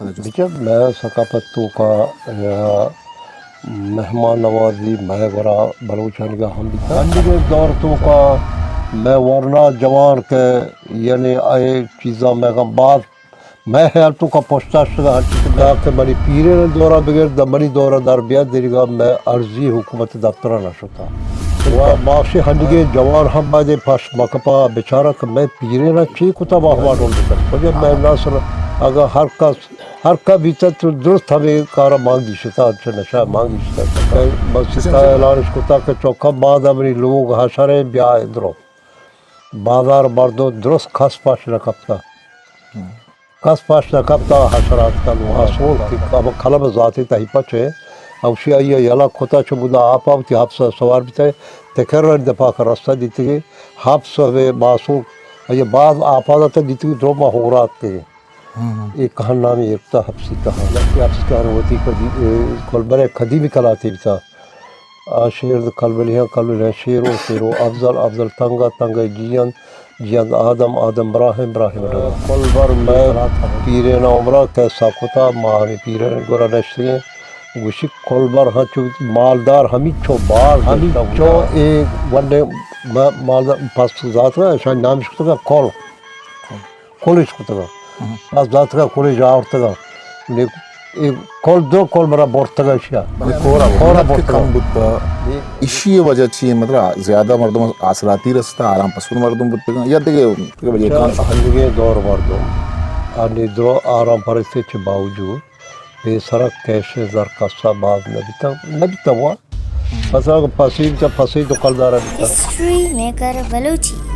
بچار، مئے ثقافت توکا، آ، مہمان نوازی مئے گورا بلوچانی گا ہم بیتا۔ ہنڈگے دور توکا مئے ورنا جوان کہ یعنی اے چیزاں مئے گا باز مئے خیال توکا پشتا شتگا، ہنچو کہ دا کہ منی پیرین دورا بگر دا منی دورا در بیا دریگا مئے عرضی حکومت دفترا نشتا۔ و ماشی ہنڈگے جوان ہم بایدے پش مکپا بچارا کہ مئے پیرین چی کتا واہ واہ ڈول بکن۔ وجہ مئے نسل اگا ہر کس ہر کا بیتہ تو درست ہمے کارا مانگی شتا، چہ نشہ مانگی شتا۔ کہ مسیتا اعلانش کتا کہ چوکا بادا منی لوگ حشریں بیا اندرو۔ بازار مردم درست کس پاش نہ کپتا۔ کس پاش نہ کپتا، حشرات کا نو حاصل کہ اب قلم ذاتی تہی پچے۔ اوشی آئی یلا کتا چہ بودا آپ آوتی حبس سوار بیتے۔ تکرر دپا کا رستہ دیتی۔ حبس ہمے معصوم، اے باز آپادا تا دیتی درو ما ہورات کے۔ ہم، ہم۔ اے کہن نامی ایکتا حبسی کہن۔ لکی حبسی کہن وتی کدی-، اے، کلبر قدیمی کلاتے بیتا۔ آ شیر د کلبلی ہاں، کلبلی ہاں، شیرو، شیرو، افضل، افضل تنگا، تنگا جیند، جیند آدم، آدم براہیم، براہیم ڈگا۔ کلبر مئے پیرین عمرا کیسا کتا، ما ہمیں پیرین گورا نشتگیں۔ گوشی کلبر ہاں چو مالدار ہمیں چو باز ہمیں چو اے ونڈے ما-، مالدار پس ذات کا، شاید نامش کتگا کل۔ کلش کتگا۔ ہم۔ پس داتگا کلش آورتگا۔ نے-، اے کل دو کل برا برتگا اشیا۔ بلے کورا کورا برتگا۔ کم بوتا۔ ایشی وجہ چی ہے؟ مطلب زیادہ مردم آسراتی رستا، آرام پسند مردم بوتگا یا دیگه، دیگه وجہ کان؟ ہندگے دور مردم آنی درو آرام پرستی چہ باوجود پیسرا کیش زر کسا باز نبیتا، نبیتا وا۔ پس اگہ پسی بیتا، پسی تو کلدارا بیتا۔ History maker Balochi.